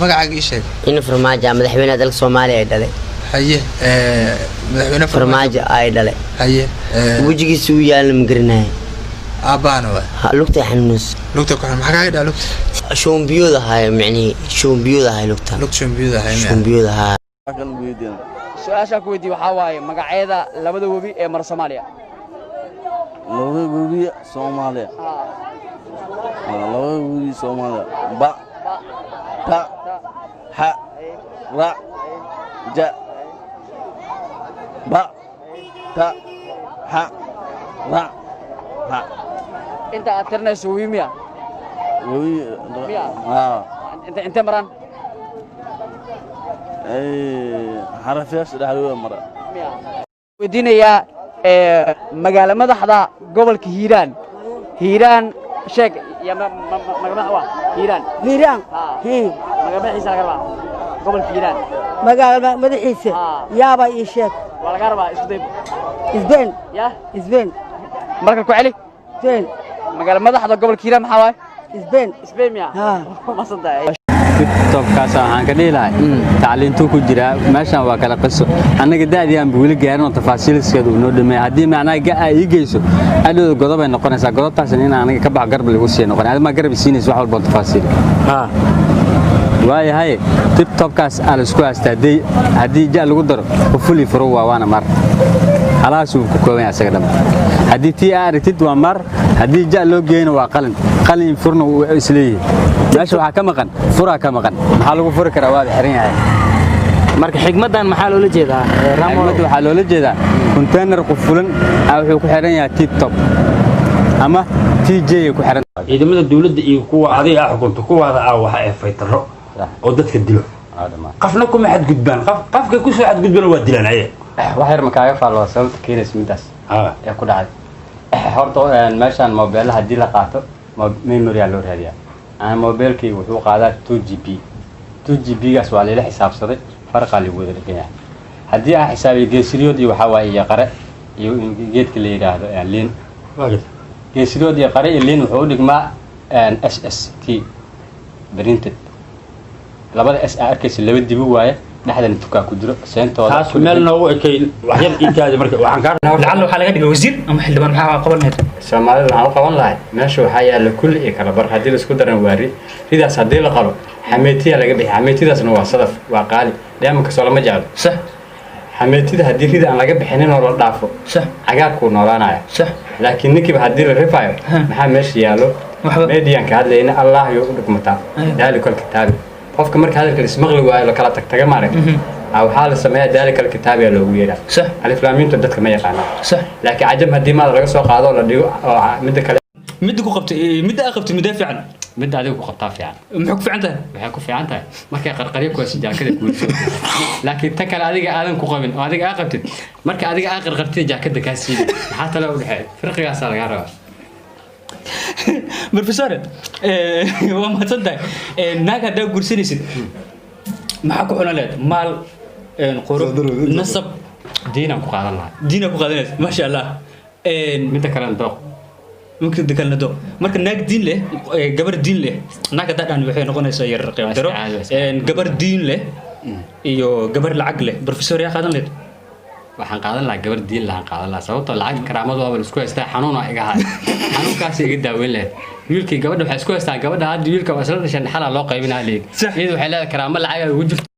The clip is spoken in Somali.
Magacaaga ii sheeg. In Farmaajo madaxweynaha dalka Soomaaliya ay dhalay. Haye, madaxweyne. Farmaajo ay dhalay. Haye. Wejigiisa uu yaalna ma garanayo. Aabbaana waa. Lugta xanuunayso. Lugta ku xun, maxaa kaaga dhaa lugta? Shuumbiyooda haya, micnihii shuumbiyooda haya lugta. Lugta shuumbiyooda haya miya? Shuumbiyooda haya. Su-aashaa ku weydiiye waxaa waaye magacyada labada webi ee mara Soomaaliya. Labada webi Soomaaliya. Labada webi Soomaaliya: ba, ta, xa, ra, ja. Ba, ta, xa, ra, ra. Inta aad tirinayso webi miya? Webi. Miya? Haa. Intee maraan? Xarafyaasha dhexdooda mara. Miya weydiinayaa magaalo madaxda gobolka Hiiraan. Hiiraan sheeg ya magaalo madax waa Hiiraan. Hiiraan. Haa. Hii. Magaalo madaxiisa laga rabaa, gobolka Hiiraan. Magaalo madaxiisa? Haa. Yaaba, ii sheeg. Waa laga rabaa, isku day. Isbeen. Ya? Isbeen. Marka ku celi. Isbeen. Magaalo madaxda gobolka Hiiraan maxaa waaye? Isbeen. Isbeen miya? Haa. Masantahay. Topkaas waxaan ka dhihi lahay tacliintuu ku jiraa meeshan waa kala qiso. Annaga da'dii aan weli gaarin oo tafaasiilskeedu uu noo dhameey. Haddii macnaha ga ii geyso, adhowda godobay noqonaysaa. Godobtaasna in aniga ka baxo garab lagu sii noqon. Adima garab siinaysa wax walba oo tafaasiil waayahay. Tip topkaas aa la isku haystaa. Haddii ja lagu daro, qufuli furo waa, waana mar halahaas uu ku kooban yahay asaga dhan. Haddii tii aa aragtid waa mar, haddii ja loo geeyna waa qalin. Qalin furna wuu isleeyihi. Meesha waxaa ka maqan furaa ka maqan. Maxaa lagu furi karaa? Waaba xiran yahay. Marka xigmaddan maxaa loola jeedaa, Ramo? Xigmadda waxaa loola jeedaa container qufulan aa wuxuu ku xiran yahay tip top ama TJ ay ku xiran. Ciidamada dowladda iyo kuwa adiga aa xukunto, kuwaada aa waxa ee faytaro oo dadka dilo, qafna kuma xadgudbaan. Qafka kusoo xadgudbana waa dilaan ayaga. Wax yar ma kaaga faalloo sababta keenaysa midaas ee ku dhacday? Horta meeshaan mobeella haddii la qaato, memory aa loo raadiyaa. Aan mobeelkayga wuxuu qaadaa 2 GB. 2 GB gaas waa layla xisaabsaday, farqaa lagu wada dhegan yahay. Haddii aan xisaabiyo geesiriyood iyo waxaa waaye iyo qare iyo geedka la yidhaahdo liin, geesiriyood iyo qare iyo liin wuxuu u dhigmaa SST printed. Labada S aa arkaysa laba dibi waaye, dhexdana tukaa ku jiro seentooda. Taas meel noogu ekay, wax yar iikaadi. Marka waxaan kaa lacalla waxaa laga dhigay wasiir ama xildhibaan, maxaa qaban lahayd? Soomaalida waxaan u qaban lahay, meesha waxaa yaalla kulli iyo kala bar. Haddii laisku daran waa ri. Ridaas haddii la qalo, xameetiyaa laga bixi. Xameetidaasna waa sadaf, waa qaali, dheemanka soo lama jeclo. Sax. Xameetida haddii rida aan laga bixinin oo la dhaafo, sax, cagaarkuu noolaanaya. Sax. Laakiin ninkiiba haddii la rifayo, maxaa meesha yaallo? Waxba. Median ka hadlayna Allah yuu u dhigmataa. Daalikal kitaabi. Qofka marka hadalka ismaqli waayo, la kala tagtaga, maaragta, waxaa la sameeyaa daalikal kitaabiyaa loogu yeeraa. Sax. Aliflaamiinta dadka ma yaqaanaan. Sax. Laakiin cajam haddii maada laga soo qaado oo la dhigo oo midda kale. Midda ku qabtay, midda aa qabtay, middaa fiican? Midda adiga ku qabtaa fiican. Maxay ku fiican tahay? Waxay ku fiican tahay markay qarqaryo ku hayso, jaakada kuuso. Laakiin tan kale adiga aadan ku qabin oo adiga aa qabtid, marka adiga aa qarqartid, jaakada kaa siidi. Maxaa tale u dhexeeya? Firqigaasaa lagaa rabaa. Professor, waa mahadsan tahay. Naag haddaa guursanaysid, maxaa ku xulan lehed? Maal, qurux, nasab? Diinaan ku qaadan lahaa. Diinaa ku qaadanaysa, maasha Allah. Midda kalena dooq. Midda kalena dooq. Marka naag diin leh, gabar diin leh, naag haddaa dhan waxay noqonaysaa yar qiimo daro. Waa iska caadi, waa iska. Gabar diin leh iyo gabar lacag leh, professor, yaa qaadan lehed? Waxaan qaadan lahaa gabar diin lahaan qaadan lahaa, sababtoo lacag karaamadu waaba la isku haystaa. Xanuuna iga hay, xanuunkaas iga daaweyn lahayd. Wiilkii gabadha waxay isku haystaan. Gabadha hadda wiilka waa isla dhasheen, dhaxalaa loo qaybinaa leeg. Iyadu waxay leedahay karaamo lacaga ugu jirto.